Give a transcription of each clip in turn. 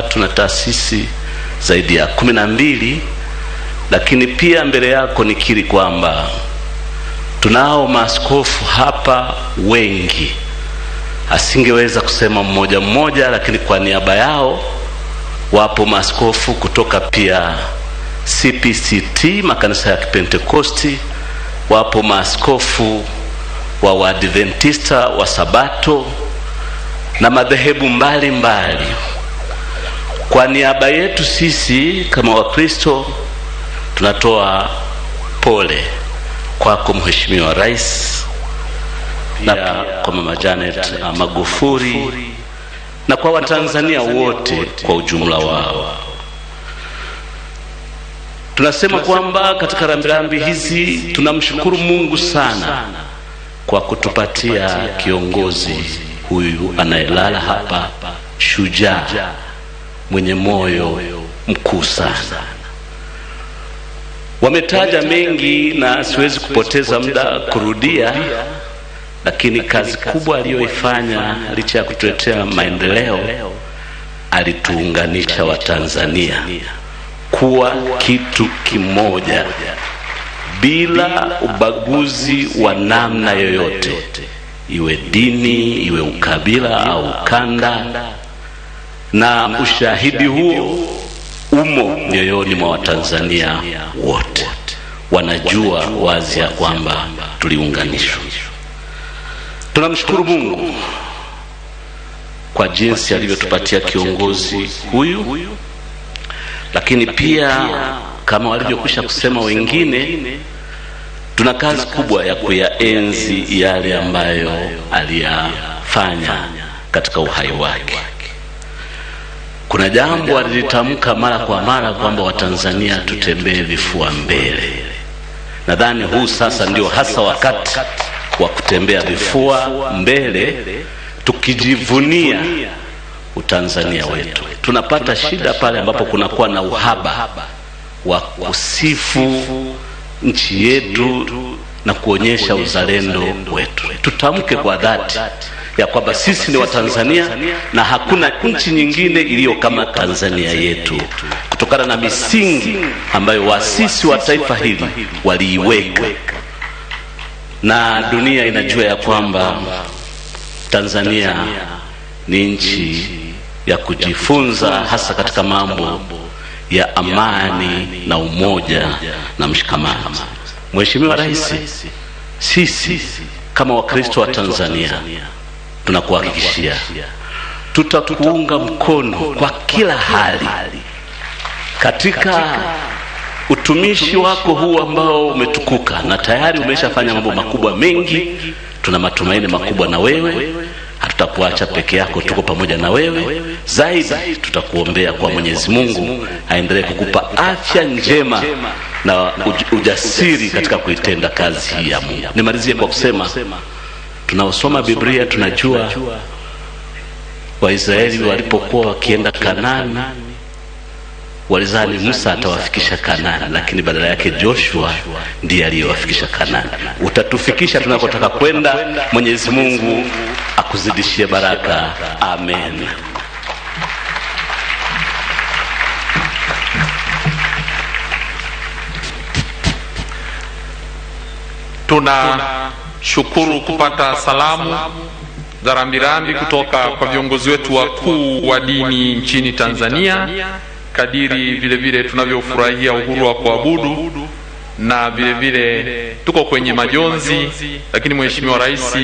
Tuna taasisi zaidi ya 12, lakini pia mbele yako nikiri kwamba tunao maaskofu hapa wengi. Asingeweza kusema mmoja mmoja, lakini kwa niaba yao wapo maaskofu kutoka pia CPCT, makanisa ya Kipentekosti, wapo maaskofu wa Waadventista wa Sabato na madhehebu mbalimbali. Kwa niaba yetu sisi kama Wakristo tunatoa pole kwako Mheshimiwa Rais na kwa Mama Janet Magufuli na kwa Watanzania wote kwa ujumla wao. Tunasema kwamba katika rambirambi hizi tunamshukuru Mungu sana kwa kutupatia kiongozi huyu anayelala hapa, shujaa mwenye moyo mkuu sana. Wametaja mengi na siwezi kupoteza muda kurudia, lakini kazi kubwa aliyoifanya licha ya kutuletea maendeleo, alituunganisha Watanzania kuwa kitu kimoja bila ubaguzi wa namna yoyote, iwe dini, iwe ukabila au ukanda. Na ushahidi huo umo mioyoni mwa Watanzania wote, wanajua wazi ya kwamba tuliunganishwa. Tunamshukuru Mungu kwa jinsi alivyotupatia kiongozi huyu, lakini pia kama walivyokwisha kusema wengine, tuna kazi kubwa ya kuyaenzi yale ambayo aliyafanya katika uhai wake. Kuna jambo alilitamka mara kwa mara kwamba Watanzania tutembee vifua mbele. Nadhani huu sasa ndio hasa wakati wa kutembea vifua mbele, tukijivunia Utanzania wetu. Tunapata shida pale ambapo kunakuwa na uhaba wa kusifu nchi yetu na kuonyesha uzalendo wetu. Tutamke kwa dhati ya kwamba sisi ni Watanzania na hakuna nchi nyingine iliyo kama Tanzania yetu, kutokana na misingi ambayo waasisi wa taifa hili waliiweka, na dunia inajua ya kwamba Tanzania ni nchi ya kujifunza, hasa katika mambo ya amani na umoja na mshikamano. Mheshimiwa Rais, sisi kama Wakristo wa Tanzania tunakuhakikishia tutakuunga mkono kwa kila hali katika utumishi wako huu ambao umetukuka na tayari umeshafanya mambo makubwa mengi. Tuna matumaini makubwa na wewe, hatutakuacha peke yako, tuko pamoja na wewe. Zaidi tutakuombea kwa Mwenyezi Mungu aendelee kukupa afya njema na ujasiri katika kuitenda kazi hii ya Mungu. Nimalizie kwa kusema, tunaosoma Biblia tunajua Waisraeli walipokuwa wakienda Kanaani walizani Musa atawafikisha Kanaani, lakini badala yake Joshua ndiye aliyewafikisha Kanaani. Utatufikisha tunakotaka kwenda. Mwenyezi Mungu akuzidishie baraka. Amen. Tunashukuru kupata salamu za rambirambi kutoka kwa viongozi wetu wakuu wa dini nchini Tanzania, kadiri vile vile tunavyofurahia uhuru wa kuabudu na vile vile tuko kwenye majonzi, lakini Mheshimiwa Rais,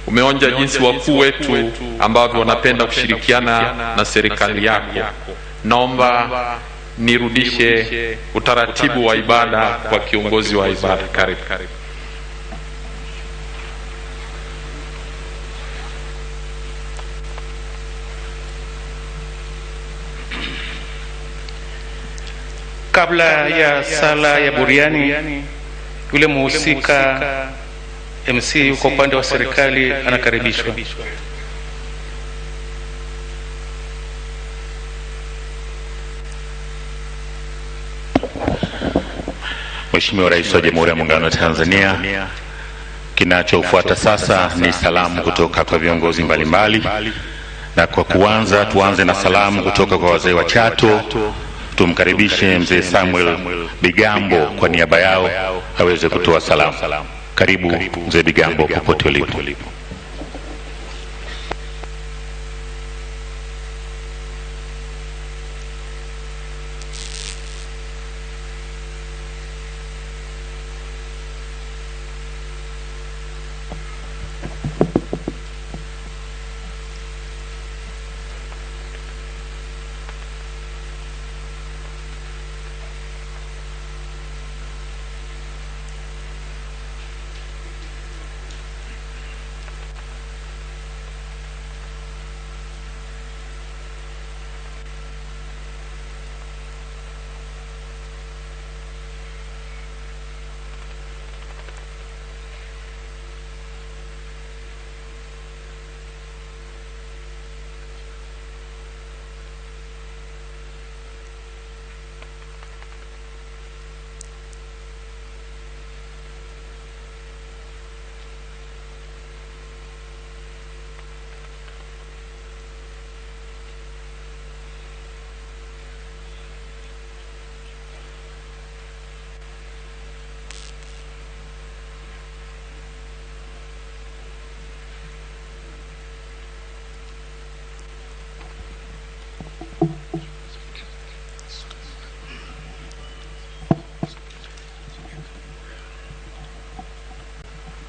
umeonja jinsi wakuu wetu ambavyo wanapenda kushirikiana na serikali yako. Naomba nirudishe utaratibu wa ibada kwa kiongozi wa ibada. Karibu. Kabla ya sala ya buriani, yule muhusika MC yuko upande wa serikali anakaribishwa. Mheshimiwa Rais wa Jamhuri ya Muungano wa Tanzania, kinachofuata sasa ni salamu kutoka kwa viongozi mbalimbali. Na kwa kuanza, tuanze na salamu kutoka kwa wazee wa Chato. Tumkaribishe mzee Samuel Bigambo kwa niaba yao aweze kutoa salamu. Karibu mzee Bigambo popote ulipo.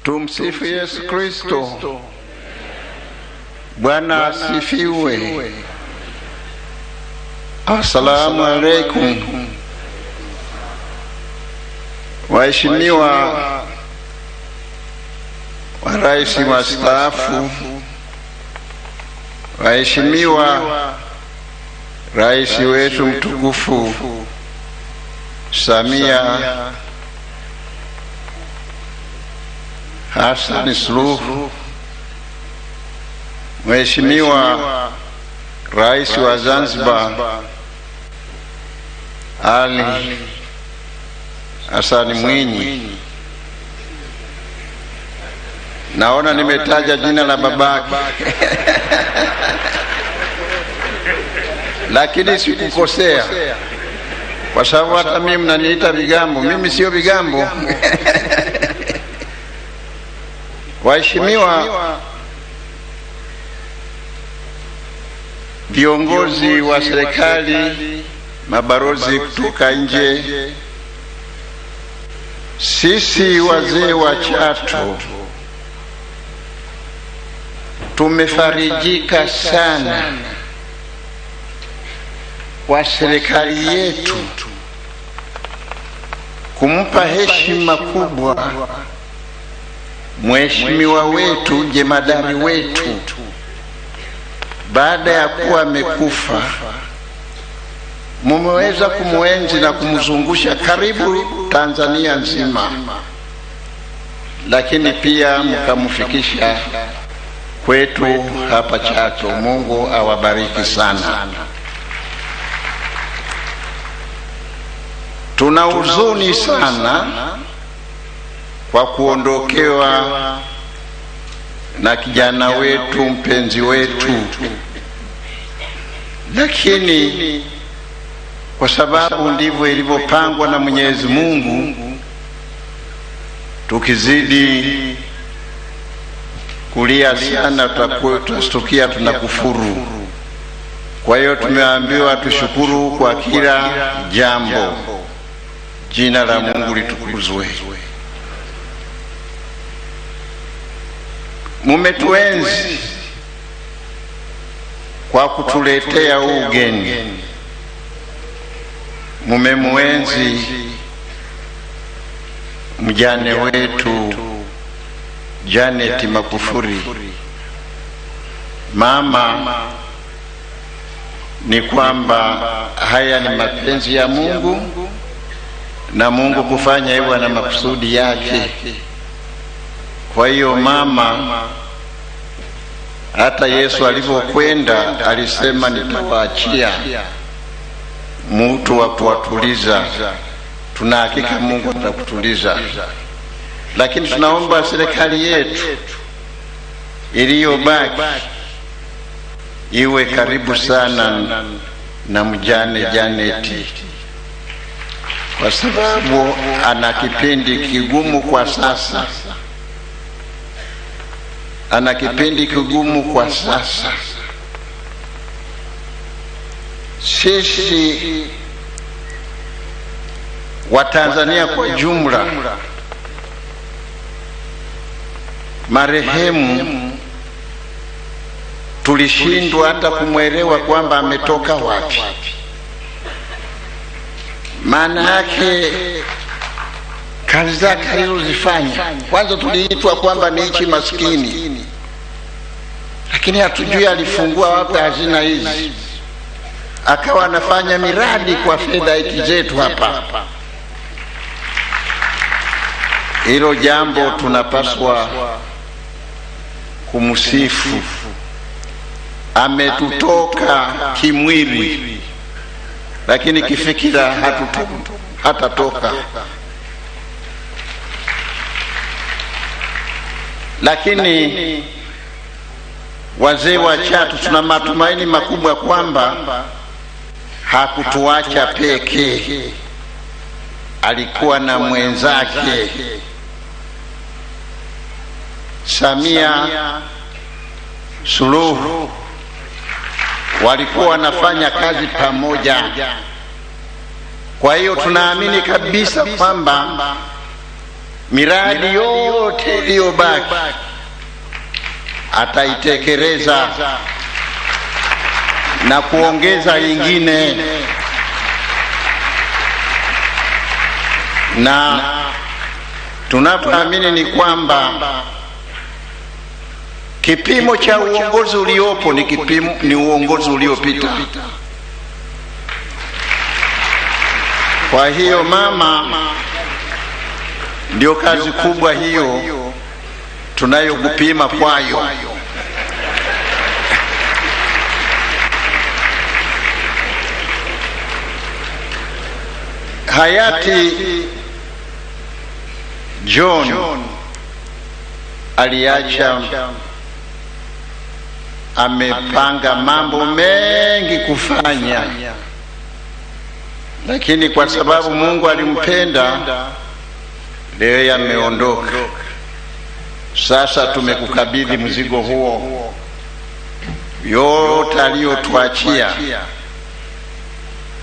Tumsifu Yesu Kristo. Bwana asifiwe. Asalamu alaikum. Waheshimiwa wa rais wastaafu, waheshimiwa rais wetu mtukufu Samia Hassan Suluhu, Mheshimiwa Rais wa Zanzibar Ali Hassan Mwinyi. Naona nimetaja jina la babake lakini sikukosea, kwa sababu hata mimi mnaniita Bigambo, mimi sio Bigambo. Waheshimiwa viongozi wa serikali, mabalozi kutoka nje, sisi wazee wa Chato tumefarijika sana kwa serikali yetu kumpa heshima kubwa mheshimiwa wetu, jemadari wetu, baada ya kuwa amekufa. Mumeweza kumuenzi na kumzungusha karibu Tanzania nzima, lakini pia mkamfikisha kwetu hapa Chato. Mungu awabariki sana. Tuna huzuni sana kwa kuondokewa na kijana wetu, mpenzi wetu, lakini kwa sababu ndivyo ilivyopangwa na Mwenyezi Mungu, tukizidi kulia sana tutastukia tunakufuru. Kwa hiyo tumeambiwa tushukuru kwa kila jambo. Jina la Mungu litukuzwe. Mumetuenzi kwa kutuletea ugeni, mumemuenzi mjane wetu Janet Magufuli. Mama, ni kwamba haya ni mapenzi ya Mungu, na Mungu kufanya hivyo na makusudi yake. Kwa hiyo mama, hata Yesu alivyokwenda alisema nitawaachia mtu wa kuwatuliza. Tuna hakika Mungu atakutuliza, lakini tunaomba serikali yetu iliyobaki iwe karibu sana na mjane Janeti, kwa sababu ana kipindi kigumu kwa sasa, ana kipindi kigumu kwa sasa. Sisi Watanzania kwa jumla, marehemu tulishindwa hata kumwelewa kwamba ametoka wapi. Maana yake kazi zake alizozifanya, kwanza tuliitwa kwamba ni nchi maskini, lakini hatujui alifungua wapi hazina hizi, akawa anafanya miradi kwa fedha hiki zetu hapa. Hilo jambo tunapaswa kumsifu. Ametutoka kimwili, lakini kifikira hatatoka. Lakini wazee wa Chato tuna matumaini makubwa kwamba hakutuacha peke, alikuwa na mwenzake Samia Suluhu, walikuwa wanafanya kazi pamoja. Kwa hiyo tunaamini kabisa kwamba miradi yote iliyobaki ataitekeleza na kuongeza ingine, na tunapoamini ni kwamba kipimo cha uongozi uliopo ni kipimo, ni uongozi uliopita. Kwa hiyo mama, ndio kazi kubwa hiyo tunayokupima kwayo. Hayati John aliacha amepanga mambo mengi kufanya, lakini kwa sababu Mungu alimpenda, leo yameondoka. Sasa tumekukabidhi mzigo huo, yote aliyotuachia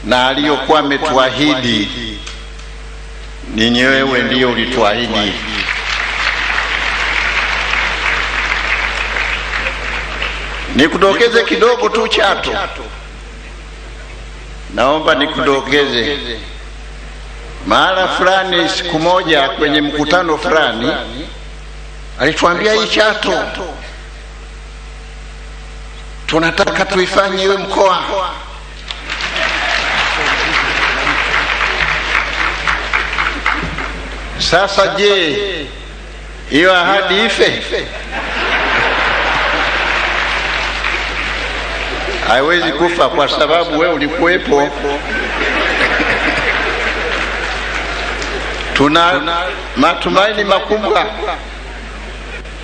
na aliyokuwa ametuahidi, ni wewe ndiyo ulituahidi. Nikudokeze kidogo tu Chato, naomba nikudokeze mahala fulani. Siku moja kwenye mkutano fulani alituambia, hii Chato tunataka tuifanye iwe mkoa. Sasa je, hiyo ahadi ife? Haiwezi kufa kwa sababu wewe ulikuwepo. Tuna matumaini makubwa,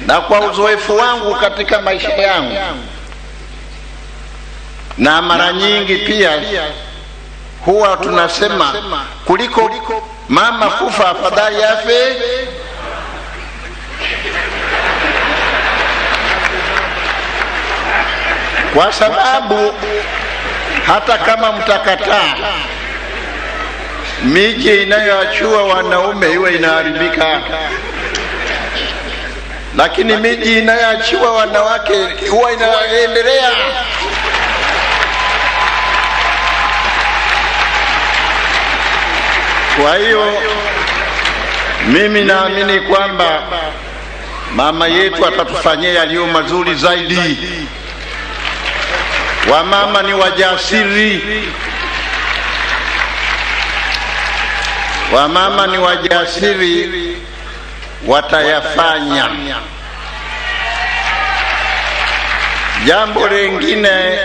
na kwa uzoefu wangu katika maisha yangu, na mara nyingi pia huwa tunasema kuliko mama kufa afadhali afe. Kwa sababu hata kama mtakataa, miji inayoachua wanaume iwe inaharibika, lakini miji inayoachiwa wanawake huwa inaendelea. Kwa hiyo mimi naamini kwamba mama yetu atatufanyia yaliyo mazuri zaidi. Wamama ni wajasiri, wamama ni wajasiri, watayafanya. Jambo lingine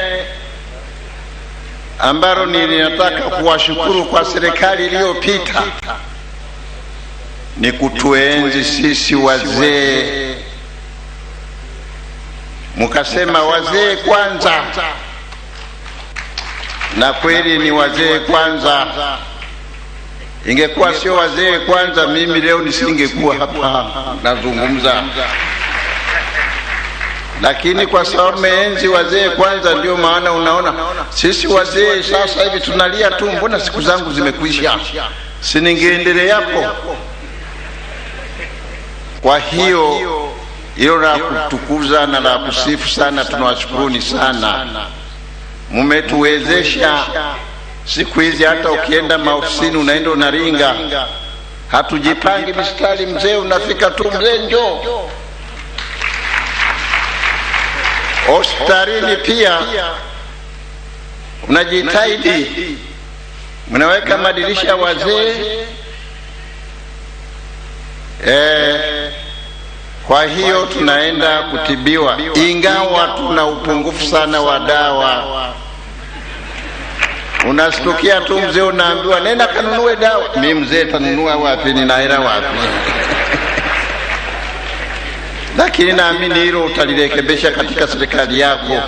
ambalo ninataka kuwashukuru kwa serikali iliyopita ni kutuenzi sisi wazee Mkasema wazee kwanza, na kweli ni wazee kwanza. Ingekuwa sio wazee kwanza, mimi leo nisingekuwa hapa nazungumza, lakini kwa sababu meenzi wazee kwanza, ndio maana unaona sisi wazee sasa hivi tunalia tu, mbona siku zangu zimekwisha, si ningeendeleapo. Kwa hiyo hilo la kutukuza na la kusifu sana, tunawashukuruni sana, mmetuwezesha. Siku hizi hata ukienda maofisini unaenda unaringa, hatujipangi mistari, mzee unafika tu, mzee njoo. Hospitalini pia unajitahidi, mnaweka madirisha wazee. Kwa hiyo tunaenda kutibiwa, ingawa tuna upungufu sana wa dawa. Unastukia tu mzee unaambiwa nenda kanunue dawa. Mimi mzee tanunua wapi? Nina hela wapi? Lakini naamini hilo utalirekebisha katika serikali yako.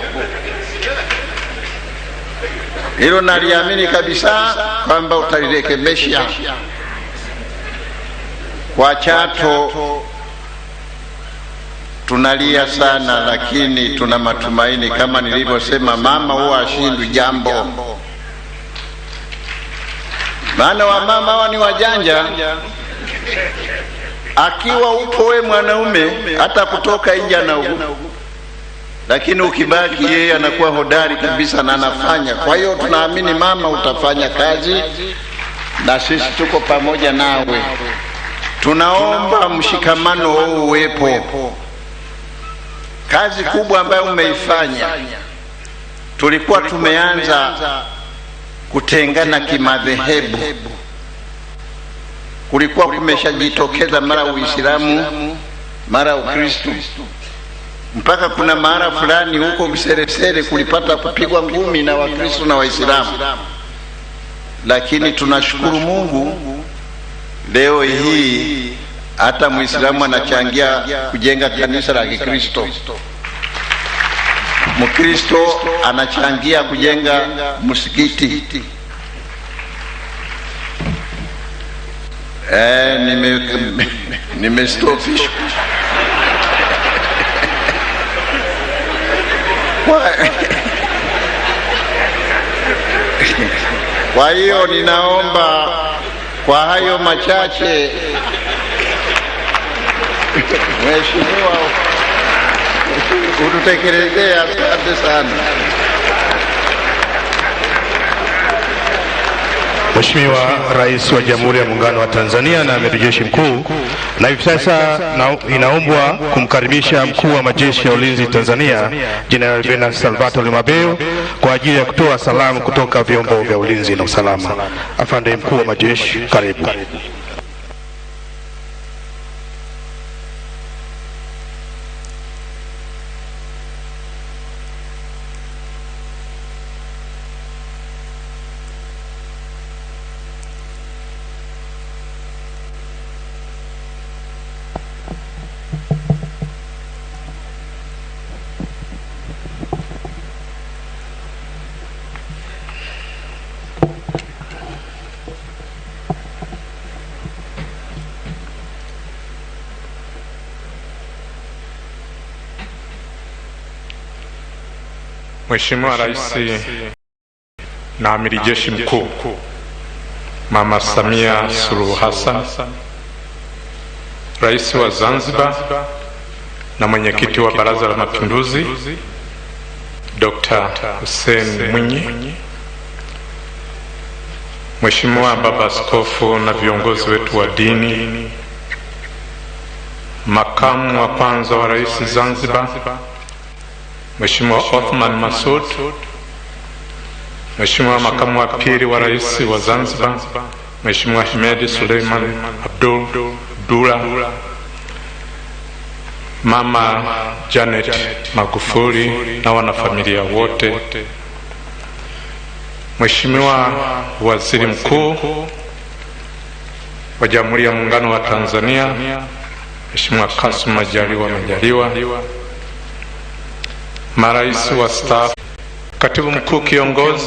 Hilo naliamini kabisa kwamba utalirekebisha. Kwa Chato tunalia sana, lakini tuna matumaini. Kama nilivyosema, mama huwa hashindwi jambo. Maana wamama hawa ni wajanja. Akiwa upo we mwanaume, hata kutoka nje anaogopa, lakini ukibaki yeye anakuwa hodari kabisa na anafanya. Kwa hiyo tunaamini mama utafanya kazi na sisi tuko pamoja nawe. Tunaomba mshikamano huu uwepo. Kazi kubwa ambayo umeifanya, tulikuwa tumeanza kutengana kimadhehebu, kulikuwa kumeshajitokeza mara Uislamu mara Ukristo, mpaka kuna mara fulani huko Mseresere kulipata kupigwa ngumi na Wakristo na Waislamu. Lakini tunashukuru Mungu leo hii hata Muislamu anachangia kujenga kanisa la Kikristo, Mkristo anachangia kujenga msikiti. Nimestopishwa. Kwa hiyo ninaomba kwa hayo machache, Mheshimiwa, ututekelezee. Asante sana. Mheshimiwa Rais wa Jamhuri ya Muungano wa Tanzania na Amiri Jeshi Mkuu, na hivi sasa inaombwa kumkaribisha Mkuu wa Majeshi ya Ulinzi Tanzania Jenerali Venance Salvatore Mabeyo kwa ajili ya kutoa salamu kutoka vyombo vya ulinzi na usalama. Afande Mkuu wa Majeshi, karibu. Mheshimiwa Rais na Amiri Jeshi Mkuu Mama Samia Suluhu Hassan, Rais wa Zanzibar na Mwenyekiti wa Baraza la Mapinduzi Dr. Hussein Mwinyi, Mheshimiwa Baba Askofu na viongozi wetu wa dini, Makamu wa kwanza wa Rais Zanzibar Mheshimiwa Othman Masoud, Mheshimiwa Makamu wa pili wa Rais wa Zanzibar Mheshimiwa Hemedi Suleiman Abdul Dula, Mama Janet Magufuli na wanafamilia wote, Mheshimiwa Waziri Mkuu wa Jamhuri ya Muungano wa Tanzania Mheshimiwa Kassim Majaliwa Majaliwa, Marais wastaafu, katibu mkuu kiongozi.